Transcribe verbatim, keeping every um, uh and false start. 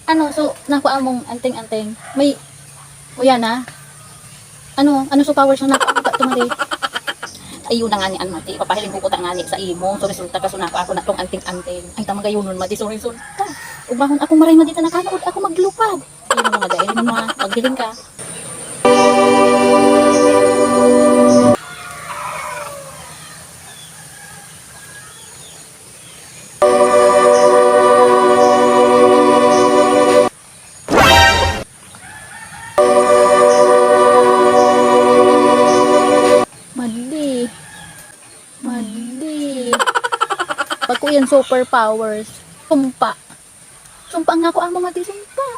Ano, so, nakuha mong anting-anting. May, kuya na? Ano, ano so powers na nakuha mo ka tumali? Ayun na nga ni Anmati, ipapahiling ko kuta nga ni sa imo. So, resulta ka, so, nakuha ko na tong anting-anting. Ay, tama gayon nun, Mati, so, resulta. Ugmahon akong maray, Mati, ta nakakaod ako maglupad. Ayun na nga, dahil mo na, maghiling ka. Madi. Madi. Pag ko yan superpowers. Sumpa. Sumpa nga ko ang mga di sumpa.